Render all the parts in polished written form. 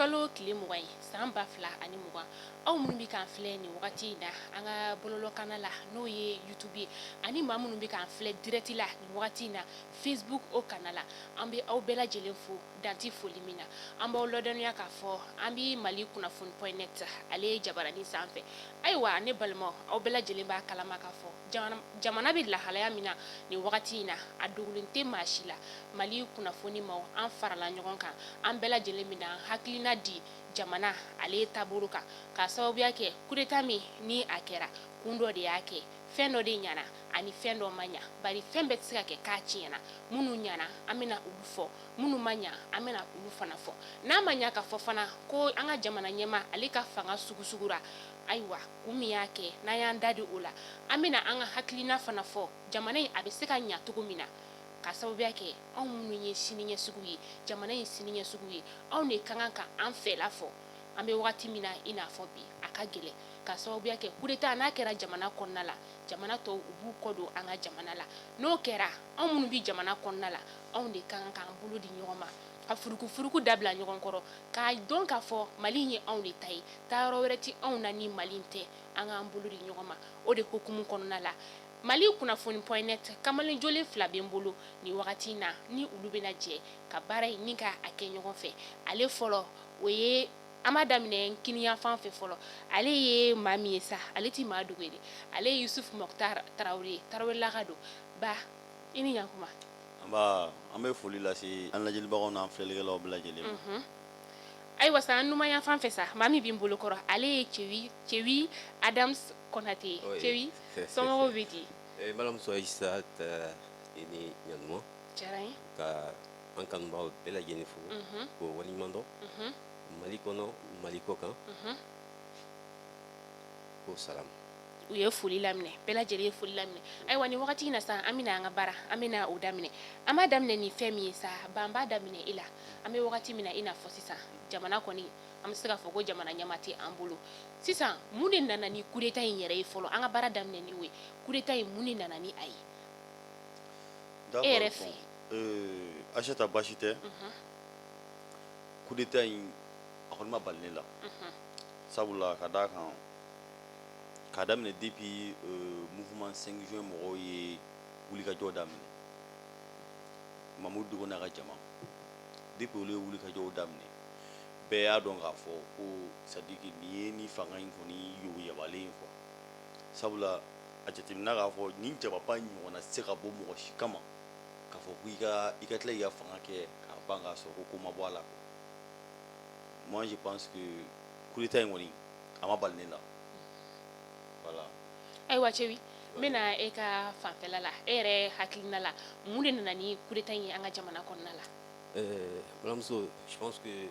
Kalo tile 20 ye san 2020. Aw minnu bɛ k'an filɛ nin wagati in na an ka bɔlɔlɔkanna la, n'o ye YouTube ye, ani maa minnu bɛ k'an filɛ direct la nin wagati in na Facebook o kanna la, an bɛ aw bɛɛ lajɛlen fo dan tɛ foli min na. An b'aw ladɔnniya k'a fɔ an bɛ Mali kunnafoni point net ale ye jabaranin sanfɛ. Ayiwa ne balimaw, aw bɛɛ lajɛlen b'a kalama k'a fɔ jamana bɛ lahalaya min na nin wagati in na, a dogolen tɛ maa si la. Mali kunnafoni maaw, an farala ɲɔgɔn kan, an bɛɛ lajɛlen bɛna an hakilina di jamana ale taabolo kan, k'a sababuya kɛ coup d'état min ni a kɛra, kun dɔ de y'a kɛ, fɛn dɔ de ɲana ani fɛn dɔ ma ɲa, bari fɛn bɛɛ tɛ se ka kɛ k'a tiɲɛna. Minnu ɲana, an bɛna olu fɔ, minnu ma ɲa, an bɛna olu fana fɔ. N'a ma ɲa k'a fɔ fana ko an ka jamana ɲɛmaa ale ka fanga sugusugura, ayiwa, kun min y'a kɛ, n'an y'an da di o la, an bɛna an ka hakilina fana fɔ jamana in a bɛ se ka ɲa cogo min na, ka sababuya kɛ anw minnu ye siniɲɛsugu ye, jamana in siniɲɛsugu ye, anw de ka kan ka an fɛla fɔ. An bɛ wagati min na i n'a fɔ bi, a ka gɛlɛn, ka sababuya kɛ coup d'état n'a kɛra jamana kɔnɔna la, jamana tɔw u b'u kɔ don an ka jamana la. N'o kɛra, anw minnu bɛ jamana kɔnɔna la, anw de ka kan k'an bolo di ɲɔgɔn ma, ka furukufuruku dabila ɲɔgɔn kɔrɔ, k'a dɔn k'a fɔ Mali ye anw de ta ye, taayɔrɔ wɛrɛ tɛ anw na ni Mali tɛ. An k'an bolo di ɲɔgɔn ma. O de hukumu kɔnɔna la, Mali kunnafoni point net kamalen jolen fila bɛ n bolo nin wagati in na, ni olu bɛna jɛ ka baara in ni k'a kɛ ɲɔgɔn fɛ. Ale fɔlɔ, o ye, an b'a daminɛ kiniyanfan fɛ fɔlɔ, ale ye maa min ye sa, ale tɛ maa dogo ye dɛ, ale ye Yusuf Mɔkutar Tarawele ye, Tarawelelaka don. Ba, i ni ɲankuma. Nba, an bɛ foli lase an lajɛlibagaw n'an filɛlikɛlaw bɛɛ lajɛlen ma. Ayiwa sa, an numanyanfan fɛ sa, maa min bɛ n bolo kɔrɔ, ale ye Cewi Adams Konate ye. Cewi, somɔgɔw bɛ di? N balimamuso Ayisa, i ni ɲantuma. Diyara n ye. Ka an kanubagaw bɛɛ lajɛlen fo k'o waleɲuman dɔn, Mali kɔnɔ, Mali kɔ kan, ko salam. U ye foli laminɛ, bɛɛ lajɛlen ye foli laminɛ. Ayiwa, nin wagati in na sa, an bɛna an ka baara, an bɛna o daminɛ. An b'a daminɛ ni fɛn min ye sa, ba, an b'a daminɛ e la. An bɛ wagati min na i n'a fɔ sisan, jamana kɔni, an bɛ se k'a fɔ ko jamana ɲɛmaa tɛ an bolo sisan. Mun de nana ni coup d'état in yɛrɛ ye fɔlɔ? An ka baara daminɛ ni o ye. Coup d'état in, mun de nana ni a ye e yɛrɛ fɛ? Ayisata, baasi tɛ. Coup d'état in, a kɔni ma bali ne la, sabula ka d'a kan, k'a daminɛ depuis mouvement 5 juin mɔgɔw ye wulikajɔ daminɛ, Mamudu Diko n'a ka jama, depuis olu ye wulikajɔw daminɛ, bɛɛ y'a dɔn k'a fɔ ko c'est à dire que nin ye ni fanga in kɔni yoboyabalen ye quoi. Sabula a jateminɛ k'a fɔ nin jamaba in ɲɔgɔnna tɛ se ka bɔ mɔgɔ si kama k'a fɔ ko i ka tila k'i ka fanga kɛ k'a ban k'a sɔrɔ ko ko ma bɔ a la quoi. Moi, je pense que coup d'état in kɔni, a ma bali ne la, voilà. Ayiwa Cewi, n bɛna e ka fanfɛla la. E yɛrɛ hakilina la, mun de nana ni coup d'état in ye an ka jamana kɔnɔna la? Balimamuso, je pense que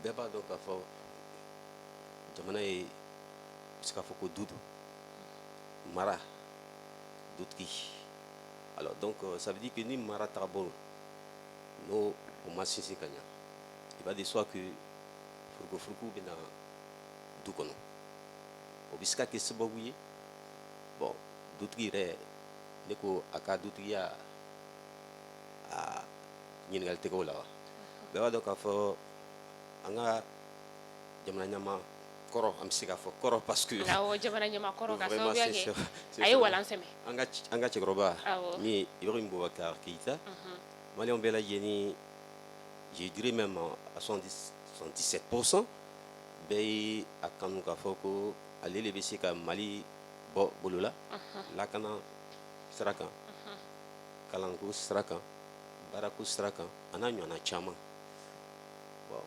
bɛɛ b'a dɔn k'a fɔ jamana ye, bɛ se k'a fɔ ko du don, mara, dutigi. Alors donc, ça veut dire que ni mara tagabolo n'o o ma sinsin ka ɲa, il va de soi que furukufuruku bɛ na du kɔnɔ. O bɛ se ka kɛ sababu ye, bon, dutigi yɛrɛ, ne ko a ka dutigiya, a ɲininkali tɛ k'o la wa. Bɛɛ b'a dɔn k'a fɔ an ka jamana ɲɛmaa kɔrɔ, an bɛ se k'a fɔ kɔrɔ parce que Awɔ, jamana ɲɛmaa kɔrɔ, ka sababuya kɛ a ye walan sɛmɛ. An ka cɛkɔrɔba min ye Ibrahim Boubacar Keïta, Maliyɛnw bɛɛ lajɛlen, je dirais même à 70 77%, bɛɛ ye a kanu k'a fɔ ko ale de bɛ se ka Mali bɔ bolo la, lakana sira kan, kalanko sira kan, baarako sira kan, a n'a ɲɔgɔnna caman. Bon,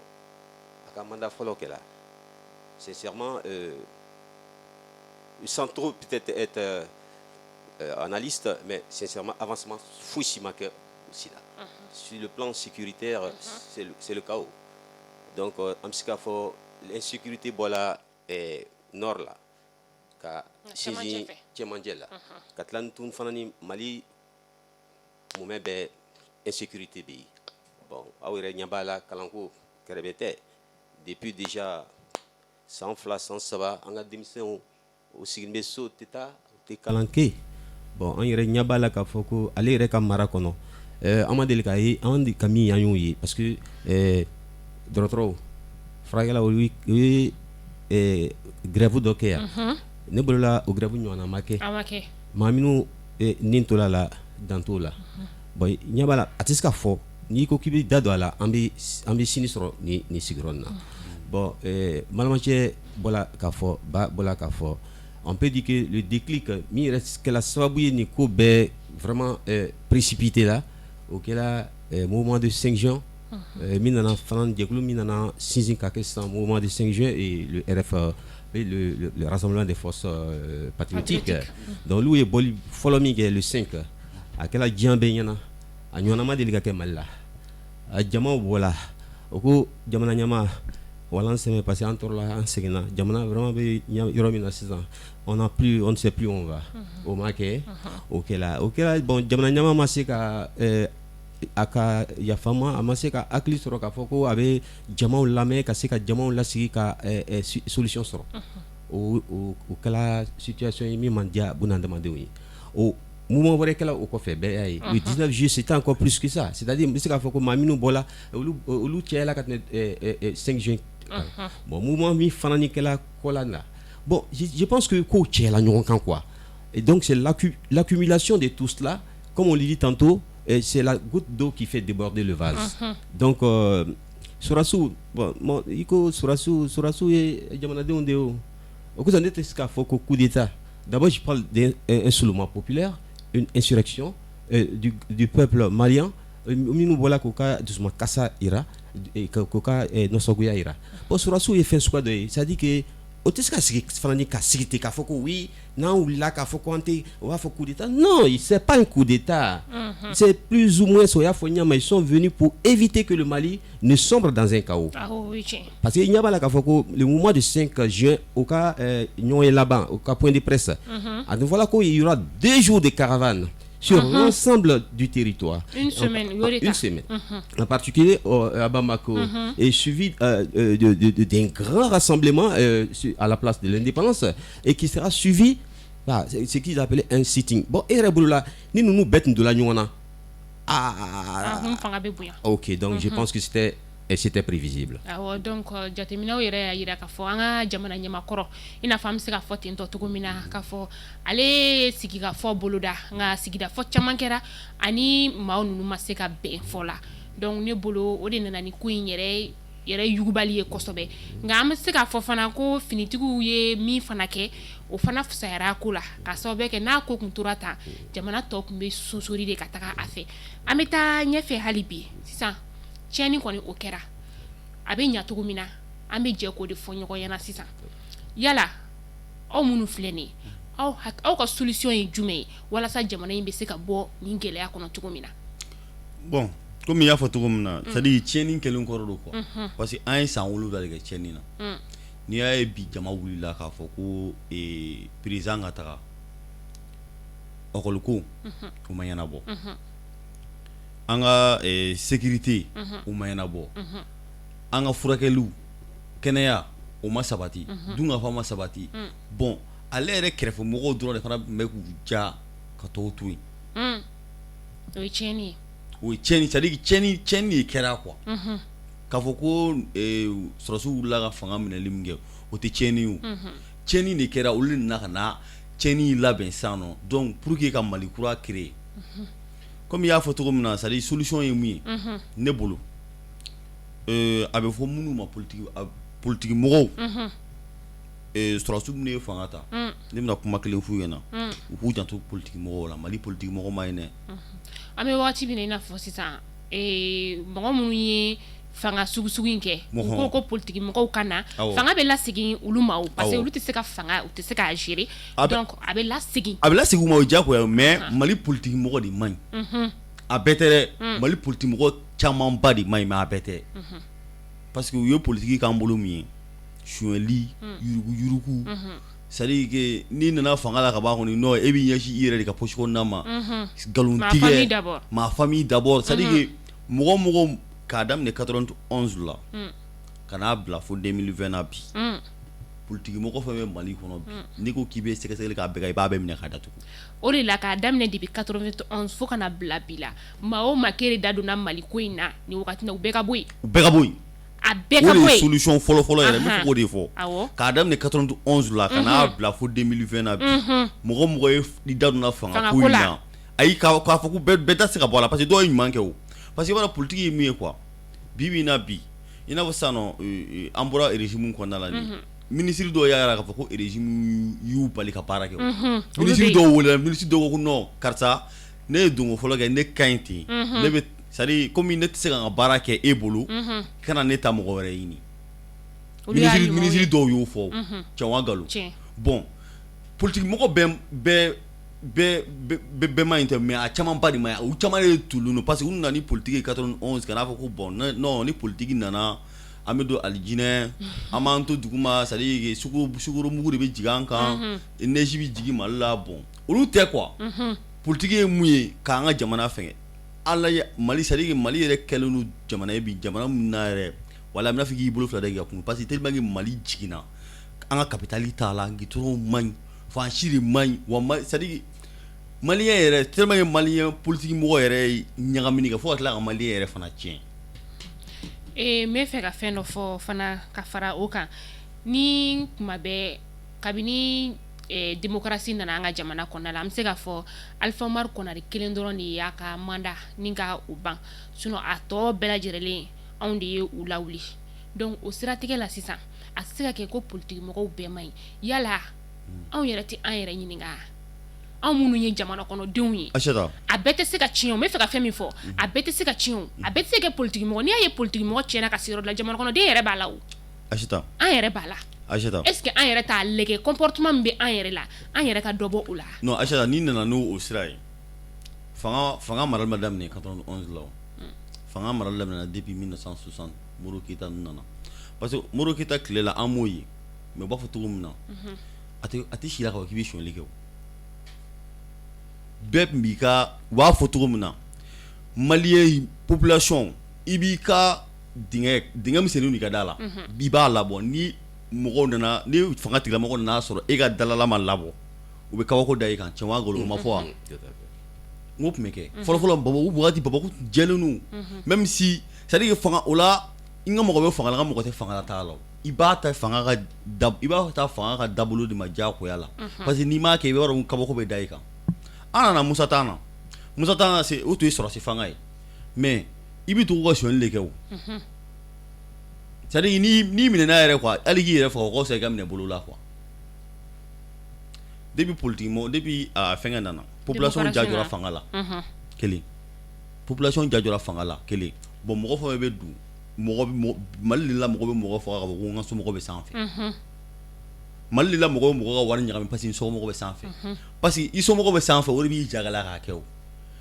a ka mandat fɔlɔ kɛla, sincèrement, sans trop peut-être être analyste, mais sincèrement, avancement fosi si ma kɛ aussi la. Sur le plan sécuritaire, c'est le chaos. Donc an bɛ se k'a fɔ l'insécurité bɔla nord la ka sinsin cɛmancɛ la, ka tila tun fana ni Mali mumɛ bɛɛ insécurité bɛ yen. Bon, aw yɛrɛ ɲɛ b'a la, kalanko kɛrɛfɛ tɛ. Depuis déjà san 2, san 3, an ka denmisɛnw o sigilen bɛ so, tɛ taa, u tɛ kalan kɛ. Bon, an yɛrɛ ɲɛ b'a la k'a fɔ ko ale yɛrɛ ka mara kɔnɔ, an ma deli k'a ye, an ka min an y'o ye, parce que dɔgɔtɔrɔw, furakɛlaw, olu ye grève dɔ kɛ yan. Ne bolola, o grève ɲɔgɔnna ma kɛ. Maa minnu nin tola la, dan t'o la. Bon, ɲɛ b'a la, a tɛ se ka fɔ. N'i ko k'i bɛ da don a la, an bɛ sini sɔrɔ nin sigiyɔrɔ in na. Bon, balimacɛ bɔra k'a fɔ, ba bɔra k'a fɔ, on peut dire que le déclic min yɛrɛ kɛra sababu ye nin ko bɛɛ vraiment précipité la, o kɛra mouvement de 5 juin min nana fana, jɛkulu min nana sinsin ka kɛ sisan mouvement de 5 juin et le RF, le Rassemblement des forces patriotiques. Donc olu ye bɔli fɔlɔ min kɛ le 5, a kɛra diɲɛ bɛɛ ɲɛna, a ɲɔgɔnna ma deli ka kɛ Mali la. A jamaw bɔra, o ko jamana ɲɛmaa wala sɛmɛ, parce que an tɔɔrɔla, an seginna, jamana vraiment bɛ yɔrɔ min na sisan, on n'a plus, on ne sait plus où on va. O ma kɛ, o kɛra, o kɛra. Bon, jamana ɲɛmaa ma se ka a ka yafama, a ma se ka hakili sɔrɔ k'a fɔ ko a bɛ jamaw lamɛn, ka se ka jamaw lasigi ka solution sɔrɔ. O kɛra situation ye min man diya bunadamadenw ye. O mouvement wɛrɛ kɛla o kɔfɛ, bɛɛ y'a ye, le 19 juillet, c'était encore plus que ça, c'est-à-dire n bɛ se k'a fɔ ko maa minnu bɔra, olu cayala ka tɛmɛ 5 juin. Bon, mouvement min fana ni kɛla kɔla la, bon, je pense que kow cayala ɲɔgɔn kan quoi. Et donc c'est l'accumulation de tout cela, comme on l'a dit tantôt, c'est la goutte d'eau qui fait déborder le vase. Donc sɔrɔdasiw, bon, i ko sɔrɔdasiw, sɔrɔdasiw ye jamanadenw de ye. O o kosɔn ne tɛ se k'a fɔ ko coup d'état. D'abord, je parle d'un soulèvement populaire, une insurrection du peuple malien minnu bɔra k'u ka dusuma kasa yira, k'u ka nisɔngoya yira. Bon, sɔrɔdasiw ye fɛn suguya dɔ ye, c'est à dire que o tɛ se ka sigi fana ni ka sigi ten k'a fɔ ko oui, n'an wulila k'a fɔ ko an tɛ, o b'a fɔ coup d'état. Non, c'est pas un coup d'état, c'est plus ou moins, o y'a fɔ ɲama, ils sont venus pour éviter que le Mali ne sombre dans un chaos. Parce que ɲɛ b'a la k'a fɔ ko le mouvement du 5 juin, o ka ɲɔgɔn ye laban, o ka point de presse, a dun fɔla ko il y aura 2 jours de caravane sur l'ensemble du territoire. Une semaine. Une semaine. En particulier à Bamako. Et suivi d'un grand rassemblement à la place de l'indépendance et qui sera suivi par ce qu'ils appelaient un sitting. Bon, et là, ni nous nous bêtes de la ɲɔgɔn. Ah, ok, donc je pense que c'était prévisible. Awɔ, donc jateminɛw yɛrɛ y'a jira k'a fɔ an ka jamana ɲɛmakɔrɔ, i n'a fɔ an bɛ se ka fɔ ten tɔ cogo min na, k'a fɔ ale ye sigikafɔ boloda, nka sigidafɔ caman kɛra ani maa ninnu ma se ka bɛn fɔ la. Donc ne bolo, o de nana ni ko in yɛrɛ yɛrɛ yugubali ye kosɛbɛ. Nka an bɛ se k'a fɔ fana ko finitigiw ye min fana kɛ, o fana fisayara ko la, ka sababu kɛ n'a ko tun tora tan, jamana tɔ tun bɛ sonsori de ka taga a fɛ. An bɛ taa ɲɛfɛ hali bi. Sisan, tiɲɛni kɔni o kɛra, a bɛ ɲɛ cogo min na, an bɛ jɛ k'o de fɔ ɲɔgɔn ɲɛna sisan. Yala aw minnu filɛ nin ye, aw ka solution ye jumɛn ye walasa jamana in bɛ se ka bɔ nin gɛlɛya kɔnɔ cogo min na? Bon, komi i y'a fɔ cogo min na, c'est à dire tiɲɛni kɛlen kɔrɔ don quoi, parce que an ye san 7 de kɛ tiɲɛni na. N'i y'a ye bi jama wulila k'a fɔ ko président ka taga, école ko o ma ɲɛnabɔ, an ka sécurité o ma ɲɛnabɔ, an ka furakɛliw, kɛnɛya o ma sabati, dunkafa ma sabati. Bon, ale yɛrɛ kɛrɛfɛ mɔgɔw dɔrɔn de fana tun bɛ k'u ja ka tɔw to yen. O ye tiɲɛni ye. O ye tiɲɛni, c'est à dire tiɲɛni, tiɲɛni de kɛra quoi. K'a fɔ ko sɔrɔdasiw wulila ka fanga minɛli min kɛ, o tɛ tiɲɛni ye. O tiɲɛni de kɛra, olu de nana ka na tiɲɛni labɛn sisan nɔ. Donc pour que ka Mali kura créer, comme i y'a fɔ cogo min na, c'est à dire solution ye mun ye ne bolo, a bɛ fɔ minnu ma politique, politique mɔgɔw, sɔrɔdasiw minnu ye fanga ta, ne bɛna kuma kelen f'u ɲɛna: u k'u janto politique mɔgɔw la. Mali politique mɔgɔ ma ɲi dɛ. An bɛ waati min na, i n'a fɔ sisan, mɔgɔ minnu ye fanga sugu in kɛ, u ko politique mɔgɔw ka na, fanga bɛ lasegin olu ma, parce que olu tɛ se ka fanga, u tɛ se k'a gérer, donc a bɛ lasegin. A bɛ lasegin u ma, o ye diyagoya ye, mais Mali politique mɔgɔ de man ɲi. A bɛɛ tɛ dɛ, Mali politique mɔgɔ camanba de man ɲi, mais a bɛɛ tɛ, parce que u ye politique k'an bolo min ye, sonyɛli, yurugu yurugu, c'est à dire que n'i nana fanga la ka ban kɔni, non, e b'i ɲɛsin i yɛrɛ de ka poche kɔnɔna ma, nkalontigɛ, ma famille d'abord. C'est à dire que mɔgɔ mɔgɔ k'a daminɛ 91 la ka n'a bila fo 2020 na bi, politique mɔgɔ fɛn bɛ Mali kɔnɔ bi, n'i ko k'i bɛ sɛgɛsɛgɛli k'a bɛɛ kɛ, i b'a bɛɛ minɛ k'a datugu. O de la, k'a daminɛ depuis 91 fo ka na bila bi la, maa o maa k'e da donna Mali ko in na nin wagati in na, u bɛɛ ka bɔ yen. U bɛɛ ka bɔ yen. A bɛɛ ka o de bɔ ye yen. Solution fɔlɔ fɔlɔ yɛrɛ, n bɛ fɛ k'o de fɔ. K'a daminɛ 91 la ka n'a bila fo 2020 na bi, mɔgɔ mɔgɔ ye i da donna fanga Fanga ko ko in la. na, ayi, k'a fɔ ko bɛɛ tɛ se ka bɔ a la, parce que dɔw ye ɲuman kɛ o, parce que i b'a dɔn politique ye min ye quoi. Bi bi in na bi, i n'a fɔ sisan nɔ, an bɔra régime kɔnɔna la nin, ministre dɔw y'a jira k'a fɔ ko régime y'u bali ka baara kɛ o. Olu Ministre bɛ yen. dɔw welela, ministre dɔw ko non, karisa, ne ye donko fɔlɔ kɛ, ne ka ɲi ten, ne bɛ, c'est à dire komi ne tɛ se ka n ka baara kɛ e bolo, kana ne ta mɔgɔ wɛrɛ ɲini. Olu y'a Ministre ɲumanw ministre ye. dɔw y'o fɔ, tiɲɛ wa nkalon? Tiɲɛ. Bon, politique mɔgɔ bɛɛ bɛɛ bɛɛ bɛɛ bɛɛ ma ɲi tɛ, mais a camanba de ma ɲi. U caman de tulen don, parce que u nana ni politique ye 91, ka n'a fɔ ko bon, non, ni politique nana, an bɛ don alijinɛ, an b'an to duguma, c'est à dire sukaro mugu de bɛ jigin an kan, neige bɛ jigin Mali la. Bon, olu tɛ quoi. Politique ye mun ye k'an ka jamana fɛngɛ? Ala ye Mali, c'est à dire que Mali yɛrɛ kɛlen don jamana ye bi, jamana min na yɛrɛ, wala a bɛna fɔ k'i bolo fila da k'i ka kun, parce que tellement que Mali jiginna, an ka capitale t'a la, goudron man ɲi, fan si de man ɲi wa. C'est à dire malien yɛrɛ, tellement que malien politique mɔgɔ yɛrɛ ye ɲagamini kɛ fo ka tila ka malien yɛrɛ fana tiɲɛ. N bɛ fɛ ka fɛn dɔ fɔ fana ka fara o kan. Ni kuma bɛɛ, kabini démocratie nana an ka jamana kɔnɔna la, an bɛ se k'a fɔ Alpha Umaru Konare kelen dɔrɔn de y'a ka mandat ni ka o ban, sinon a tɔ bɛɛ lajɛlen, anw de ye u lawuli. Donc o siratigɛ la sisan, a tɛ se ka kɛ ko politique mɔgɔw bɛɛ man ɲi. Yala anw yɛrɛ tɛ an yɛrɛ ɲininka, anw minnu ye jamana kɔnɔdenw ye? Aïssata. A bɛɛ tɛ se ka tiɲɛ o. N bɛ fɛ ka fɛn min fɔ, a bɛɛ tɛ se ka tiɲɛ o, a bɛɛ tɛ se ka kɛ politique mɔgɔ. N'i y'a ye politique mɔgɔ tiɲɛna ka se yɔrɔ dɔ la, jamana kɔnɔden yɛrɛ b'a la o. Aïssata. An yɛrɛ b'a la. Aïssata. Est ce que an yɛrɛ t'a lajɛ, comportement min bɛ an yɛrɛ la, an yɛrɛ ka dɔ bɔ o la? Non, Aïssata, n'i nana n'o o sira ye, fanga marali ma daminɛ 91 la o. Fanga marali daminɛna depuis 1960, Modibo Keyita ninnu nana, parce que Modibo Keyita tile la, an m'o ye, mais u b'a fɔ cogo min na, a tɛ si la k'a fɔ k'i bɛ sonyali kɛ o. Bɛɛ tun b'i ka, u b'a fɔ cogo min na, malien population, i b'i ka dingɛ min sennen don i ka da la, i b'a labɔ. Ni mɔgɔw nana, ni fanga tigilamɔgɔw nana sɔrɔ e ka dalala ma labɔ, u bɛ kabako da i kan. Tiɲɛ wa nkalon, o ma fɔ wa? N ko tun bɛ kɛ fɔlɔ fɔlɔ Bamakɔ wagati, Bamakɔ tun jɛlen don, même si, c'est à dire que fanga o la, n ka mɔgɔ bɛ fanga la, n ka mɔgɔ tɛ fanga la t'a la o. I b'a ta fanga ka da, i b'a ta fanga ka dabolo de ma diyagoya la, parce que n'i m'a kɛ, i b'a dɔn kabako bɛ da i kan. An nana Musa tan na, Musa tan na, o tun ye sɔrɔsi fanga ye, mais i bɛ tugu ka sonyali de kɛ o. C'est à dire n'i minɛna yɛrɛ quoi, hali k'i yɛrɛ faga, o ka fisa i ka minɛ bolo la quoi. Depuis politique mɔgɔ, depuis a fɛngɛ nana, population ja jɔra fanga la kelen, population ja jɔra fanga la kelen. Bon, mɔgɔ fɛn fɛn bɛ dun, mɔgɔ Mali de la, mɔgɔ bɛ mɔgɔ faga ka fɔ ko n ka somɔgɔ bɛ sanfɛ. Mali de la, mɔgɔ bɛ mɔgɔ ka wari ɲagami parce que n somɔgɔ bɛ sanfɛ, parce que i somɔgɔ bɛ sanfɛ, o de b'i jagɛlɛya k'a kɛ o.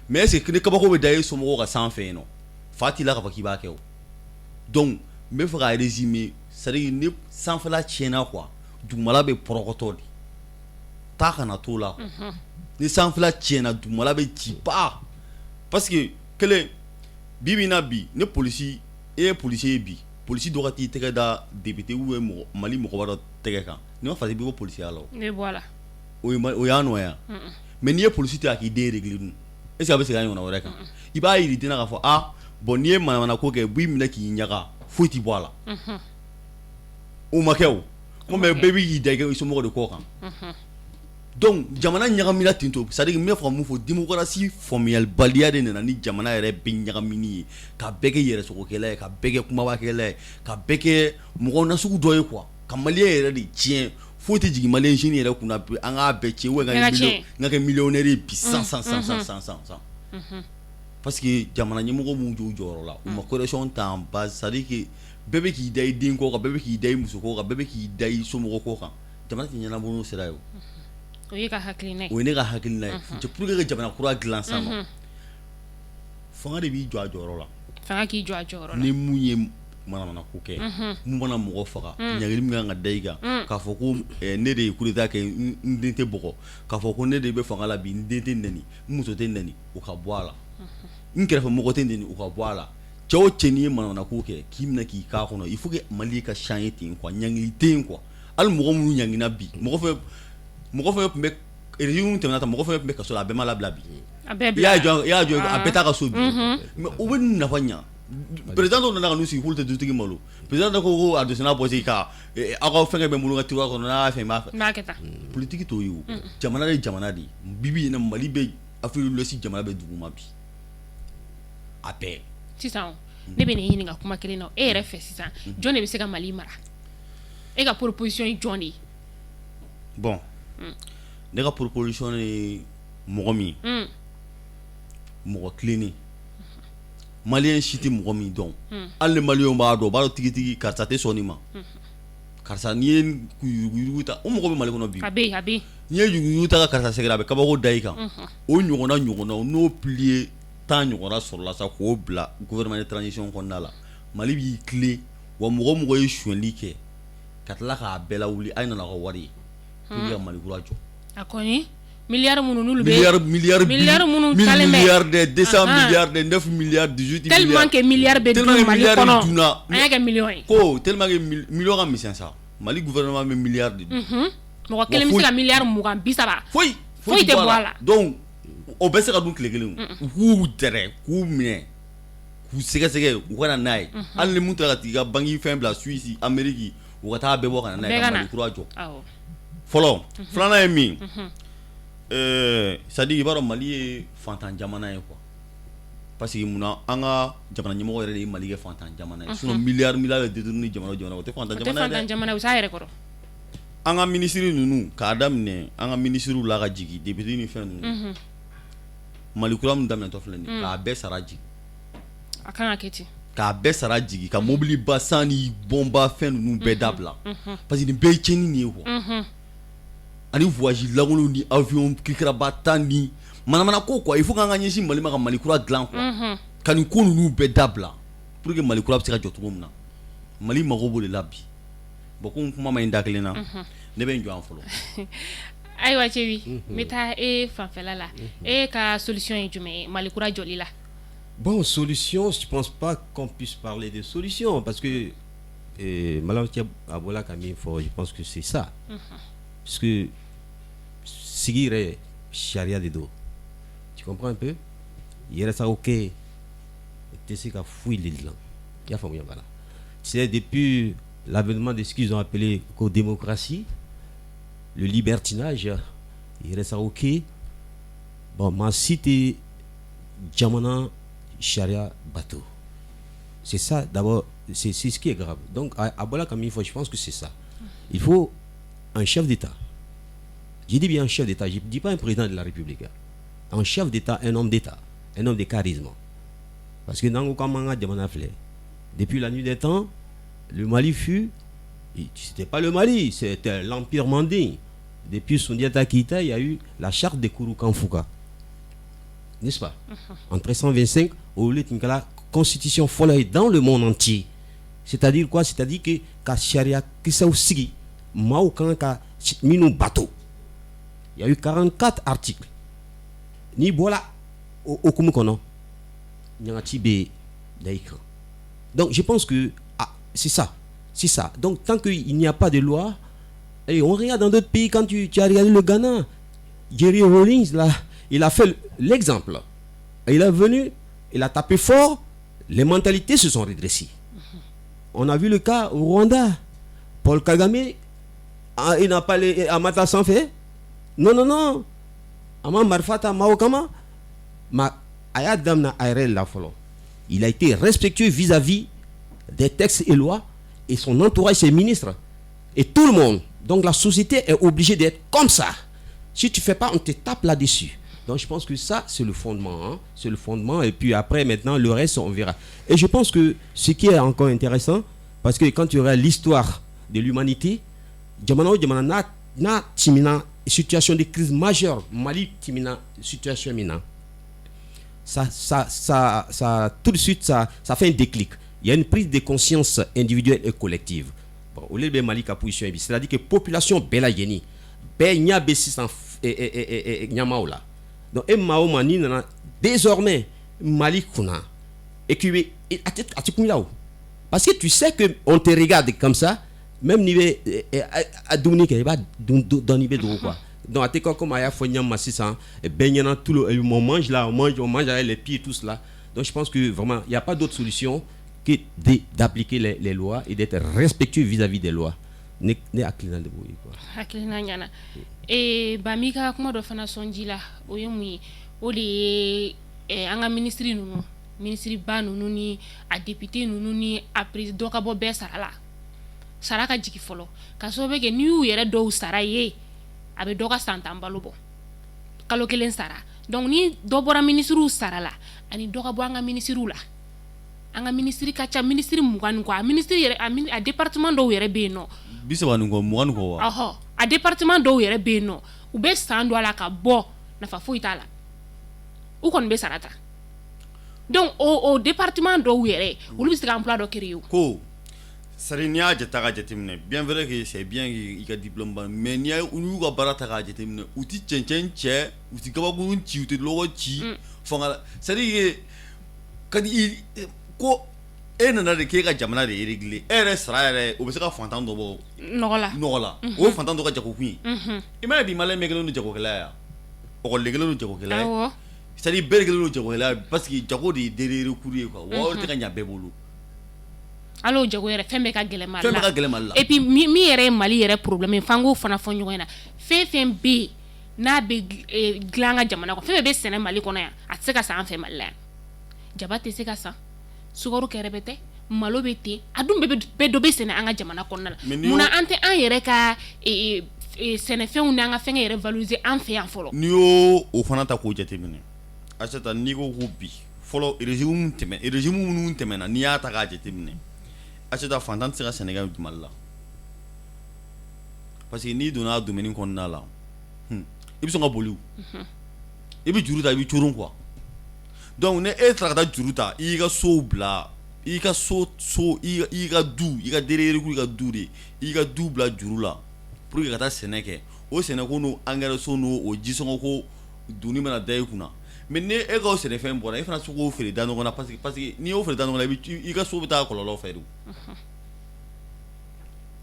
Mais est ce que ni kabako bɛ da e somɔgɔw ka sanfɛ yen nɔ, fa t'i la k'a fɔ k'i b'a kɛ o? Donc n bɛ fɛ ka résumer, c'est à dire ni sanfɛla tiɲɛna quoi, dugumala bɛ pɔrɔkɔtɔ de taa kana t'o la. Ni sanfɛla tiɲɛna, dugumala bɛ ci ba, parce que kelen bi bi in na bi, ne polisi, e ye policier ye bi, polisi dɔ ka t'i tɛgɛ da député ou bien mɔgɔ Mali mɔgɔba dɔ tɛgɛ kan, n'i ma farati, i bɛ bɔ polisiya la o. Ne bɔ a la. O ye o y'a nɔ ye wa? Mais n'i ye polisi to yen a k'i den régler dun, est ce que a bɛ segin a ɲɔgɔnna wɛrɛ kan? I b'a yir'i den na k'a fɔ ah bon, n'i ye manamana ko kɛ, u b'i minɛ k'i ɲaga, foyi t'i bɔ a la. O ma kɛ o ko, mais bɛɛ b'i da i somɔgɔw de kɔ kan. Donc jamana ɲagamina ten to, c'est à dire n bɛ fɛ ka mun fɔ, démocratie faamuyalibaliya de nana ni jamana yɛrɛ bɛ ɲagamini ye, ka bɛɛ kɛ yɛrɛsagokɛla ye, ka bɛɛ kɛ kumabakɛla ye, ka bɛɛ kɛ mɔgɔ nasugu dɔ ye quoi, ka malien yɛrɛ de tiɲɛ. Foyi tɛ jigin malien jeune yɛrɛ kunna bi, an k'a bɛɛ tiɲɛ ou bien n ka kɛ millionnaire ye bi san san san san san san san, parce que jamana ɲɛmɔgɔ m'u jɔ u jɔyɔrɔ la, u ma correction ta en base, c'est à dire que bɛɛ bɛ k'i da i den kɔ kan, bɛɛ bɛ k'i da i muso kɔ kan, bɛɛ bɛ k'i da i somɔgɔ kɔ kan. Jamana tɛ ɲɛnabɔ n'o sira ye o. O ye ka hakilina ye. O ye ne ka hakilina ye. Pour que ka jamana kura dilan sisan nɔ, fanga de b'i jɔ a jɔyɔrɔ la. Fanga k'i jɔ a jɔyɔrɔ la. Ni mun ye manamana ko kɛ, mun mana mɔgɔ faga, ɲangili min kan ka da i kan, k'a fɔ ko ne de ye coup d'état kɛ, n den tɛ bɔgɔ, k'a fɔ ko ne de bɛ fanga la bi, n den tɛ nɛni, n muso tɛ nɛni, o ka bɔ a la. N kɛrɛfɛ mɔgɔ tɛ nɛni, o ka bɔ a la. Cɛ o cɛ, n'i ye manamana ko kɛ, k'i minɛ k'i k'a kɔnɔ, il faut que Mali ka changer ten quoi. Ɲangili tɛ yen quoi. Hali mɔgɔ minnu ɲangina bi, mɔgɔ fɛn tun bɛ régime tɛmɛna ta, mɔgɔ fɛn tun bɛ kaso la, a bɛɛ ma labila bi. A bɛɛ I y'a jɔ, i y'a jɔ, a bɛɛ taa ka so bi. Mais o bɛ nafa ɲa. Président dɔw nana ka n'u sigi k'olu tɛ dutigi malo. Président dɔ ko ko a dossier n'a bɔ ka aw ka fɛnkɛ bɛ n bolo n ka tiroir kɔnɔ, n'a y'a fɛ n b'a fɛ. N b'a kɛ tan. Politique t'o ye o. Jamana de ye jamana de ye. Bi bi in na, Mali bɛ Afrique de l'Ouest jamana bɛ duguma bi. A bɛɛ. Sisan ne bɛ nin ɲininka kuma kelen na, e yɛrɛ fɛ sisan, jɔn de bɛ se ka Mali mara? E ka proposition ye jɔn de ye? Bon, ne ka proposition ye mɔgɔ min ye, mɔgɔ tilennen, malien si tɛ mɔgɔ min dɔn, hali ni maliyɛnw b'a dɔn, u b'a dɔn tigitigi karisa tɛ sɔn nin ma, karisa n'i ye yuruguyurugu ta, o mɔgɔ bɛ Mali kɔnɔ bi. A bɛ yen, a bɛ yen. N'i ye yuruguyurugu ta ka karisa sɛgɛrɛ, a bɛ kabako da i kan. O ɲɔgɔnna ɲɔgɔnnaw, n'o pilier 10 ɲɔgɔnna sɔrɔla sa k'o bila gouvernement de transition kɔnɔna la, Mali b'i tilen wa. Mɔgɔ mɔgɔ ye sonyali kɛ ka tila k'a bɛɛ lawuli, a ye nana ka wari ye pour que ka Mali kura jɔ. A kɔni miliyari minnu n'olu bɛ miliyari miliyari miliyari minnu talen bɛ milliards de 200 milliards de 9 milliards, 18 tellement que miliyari bɛ dun Mali kɔnɔ, an y'a kɛ miliyɔn ye. Ko tellement que miliyɔn ka misɛn sa, Mali gouvernement bɛ miliyari de dun. Mɔgɔ kelen bɛ se ka miliyari 20, 30. Foyi. Foyi tɛ bɔ a la. Donc o bɛ se ka dun tile kelen, u k'u dɛrɛ, k'u minɛ, k'u sɛgɛsɛgɛ, u ka na n'a ye. Hali ni mun taara ka t'i ka banque fɛn bila Suisse, Amérique, u ka taa bɛɛ bɔ ka na n'a ye ka Mali kura jɔ. Fɔlɔ, filanan ye min, c'est à dire i b'a dɔn Mali ye fantan jamana ye quoi, parce que munna an ka jamana ɲɛmɔgɔ yɛrɛ de ye Mali kɛ fantan jamana ye? Sinon miliyari miliyari bɛ détourner jamana o jamana, o tɛ fantan jamana ye dɛ. O tɛ fantan jamana ye, u s'a yɛrɛ kɔrɔ. An ka minisiri ninnu, k'a daminɛ an ka minisiriw la ka jigin député ni fɛn ninnu, Mali kura min daminɛtɔ filɛ nin ye, k'a bɛɛ sara jigin. A kan ka kɛ ten. K'a bɛɛ sara jigin, ka mobiliba san ni bɔnba fɛn ninnu bɛɛ dabila, parce que nin bɛɛ ye tiɲɛni nin ye quoi, ani voyage lankolonw ni avion kirikiraba ta ni manamana ko quoi. Il faut k'an ka ɲɛsin Mali ma ka Mali kura dilan quoi, ka nin ko ninnu bɛɛ dabila pour que Mali kura bɛ se ka jɔ cogo min na. Mali mago b'o de la bi. Bon, komi kuma ma ɲi da kelen na, ne bɛ n jɔ yan fɔlɔ. Ayiwa Sebi, n bɛ taa e fanfɛla la. E ka solution ye jumɛn ye Mali kura jɔli la? Bon, solution, je pense pas qu'on puisse parler de solution parce que Malam a bɔra ka min fɔ, je pense que c'est ça. Parce que sigi yɛrɛ sariya de don. Tu comprends un peu? Yɛrɛsago kɛ tɛ se ka foyi de dilan. I y'a faamuya b'a la. C'est depuis l'avènement de ce qu'ils ont appelé démocratie, le libertinage, yɛrɛsago kɛ, bon, maa si tɛ jamana sariya bato. C'est ça d'abord, c'est ce qui est grave. Donc a bɔra ka min fɔ, je pense que c'est ça. Il faut un chef d'État. Je dis bien un chef d'État, je ne dis pas un président de la République. Un chef d'État, un homme d'État, un homme de charisme. Parce que n'an ko k'an b'an ka jamana filɛ, depuis la nuit des temps, le Mali fut, c'était pas le Mali, c'était l'Empire Mandé. Depuis Sundiata Keïta, il y a eu la charte de Kurukanfuga. N'est-ce pas? En 1325, au lieu de la constitution fɔlɔ dans le monde entier. C'est-à-dire quoi? C'est-à-dire que ka sariya kisɛw sigi maaw kan ka minnu bato. Il y a eu 44 articles. N'i bɔra o hokumu kɔnɔ, ɲangati bɛ da i kan. Donc je pense que ah, c'est ça. C'est ça. Donc tant qu'il n'y a pas de loi, et on regarde dans d'autres pays, quand tu as regardé le Ghana, Jerry Rawlings, là, il a fait l'exemple. Il est venu, il a tapé fort, les mentalités se sont redressées. On a vu le cas au Rwanda. Paul Kagame, ah, il n'a pas les Amata sans fait. Non, non, non. A ma marifa ta maaw kama. Ma a y'a daminɛ a yɛrɛ la fɔlɔ. Il a été respectueux vis-à-vis des textes et lois et son entourage, ses ministres et tout le monde. Donc la société est obligée d'être comme ça. Si tu ne fais pas, on te tape là-dessus. Donc je pense que ça, c'est le fondement. Hein. C'est le fondement. Et puis après, maintenant, le reste, on verra. Et je pense que ce qui est encore intéressant, parce que quand tu regardes l'histoire de l'humanité, jamana o jamana n'a n'a timina situation de crise majeure, Mali timina situation min na, ça, tout de suite, ça fait un déclic. Il y a une prise de conscience individuelle et collective. Bon, au lieu de Mali ka position, c'est-à-dire que population bɛɛ lajɛlen bɛɛ ɲɛ bɛ sisan ɲɛmaaw la. Donc e maa o maa n'i nana désormais Mali kunna et k'i bɛ a tɛ kun i la o, parce que tu sais que on te regarde comme ça, même n'i bɛ a dumuni kɛ, i b'a dun dɔɔni, i bɛ dogo quoi. Donc a tɛ kɛ comme a y'a fɔ ɲɛma sisan bɛɛ ɲɛna, tout le on mange là, on mange, on mange avec les pieds, tout cela. Donc je pense que vraiment il y a pas d'autre solution que d'appliquer les lois et d'être respectueux vis-à-vis des lois. Ne hakilina de b'o ye quoi. Hakilina ɲana. Ee, ba m'i ka kuma dɔ fana sɔn ji la, o ye mun ye? O de ye an ka minisiri ninnu, minisiriba ninnu ni a député ninnu ni a président, dɔ ka bɔ bɛɛ sara la, sara ka jigin fɔlɔ, ka sababu kɛ n'i y'u yɛrɛ dɔw sara ye, a bɛ dɔ ka san 10 balo bɔ, kalo kelen sara. Donc ni dɔ bɔra minisiriw sara la, ani dɔ ka bɔ an ka minisiriw la, an ka minisiri ka ca, minisiri 20 ni kɔ, a minisiri yɛrɛ, a département dɔw yɛrɛ bɛ yen nɔ. 30 ni kɔ, 20 ni kɔ wa? Ɔhɔ, a département dɔw yɛrɛ bɛ yen nɔ, u bɛ san don a la ka bɔ, nafa foyi t'a la, u kɔni bɛ sara ta. Donc o département dɔw yɛrɛ, olu bɛ se ka emploi dɔ créer o. Ko c'est à dire n'i y'a ta k'a jateminɛ, bien vrai que c'est bien i ka diplôme ba, mais n'i y'u ka baara ta k'a jateminɛ, u ti cɛncɛn cɛ, u ti gabakurun ci, u ti lɔgɔ ci fanga la. C'est à dire que ka di ko e nana de k'e ka jamana de réguler, e yɛrɛ sara yɛrɛ, o bɛ se ka fantan dɔ bɔ nɔgɔ la. Nɔgɔ la, o ye fantan dɔ ka jagokun ye. I m'a ye bi, malien bɛɛ kɛlen don jagokɛla ye, ɔkɔliden kɛlen don jagokɛla ye, c'est à dire bɛɛ de kɛlen don jagokɛla ye, parce que jago de ye dernier recours ye quoi, wa wari tɛ ka ɲa bɛɛ bolo. Hali o jago yɛrɛ, fɛn bɛɛ ka gɛlɛn Mali la. Fɛn bɛɛ ka gɛlɛn Mali la. Et puis min yɛrɛ ye Mali yɛrɛ problème ye, f'an k'o fana fɔ ɲɔgɔn ɲɛna, fɛn fɛn bɛ yen n'a bɛ dilan an ka jamana kɔnɔ, fɛn bɛɛ bɛ sɛnɛ Mali kɔnɔ yan, a tɛ se ka san an fɛ Mali la yan. Jaba tɛ se ka san, sukaro kɛrɛ tɛ, malo bɛ ten, a dun bɛɛ dɔ bɛ sɛnɛ an ka jamana kɔnɔna la. Munna an tɛ an yɛrɛ ka sɛnɛfɛnw n'an ka fɛngɛ yɛrɛ valoriser an fɛ yan fɔlɔ? N'i y'o o fana ta k'o jateminɛ, Asata, n'i ko ko bi fɔlɔ régime tɛmɛ, régime minnu tɛmɛna, n'i y'a ta k'a jateminɛ, Asata, fantan tɛ se ka sɛnɛ kɛ Mali la, parce que n'i donna a domaine kɔnɔna la, i bɛ sɔn ka boli, i bɛ juru ta, i bɛ coron quoi. Donc ni e taara ka taa juru ta, i y'i ka sow bila, i ka so so i ka du, i ka derrière i ka du de, i ka du bila juru la pour que ka taa sɛnɛ kɛ, o sɛnɛko n'o engrais so n'o o jisɔngɔ ko doni mana da i kunna, mais ni e ka o sɛnɛfɛn bɔra, e fana se k'o feere da ɲɔgɔn na, parce que n'i y'o feere da ɲɔgɔn na, i ka so bɛ taa kɔlɔlɔ fɛ de.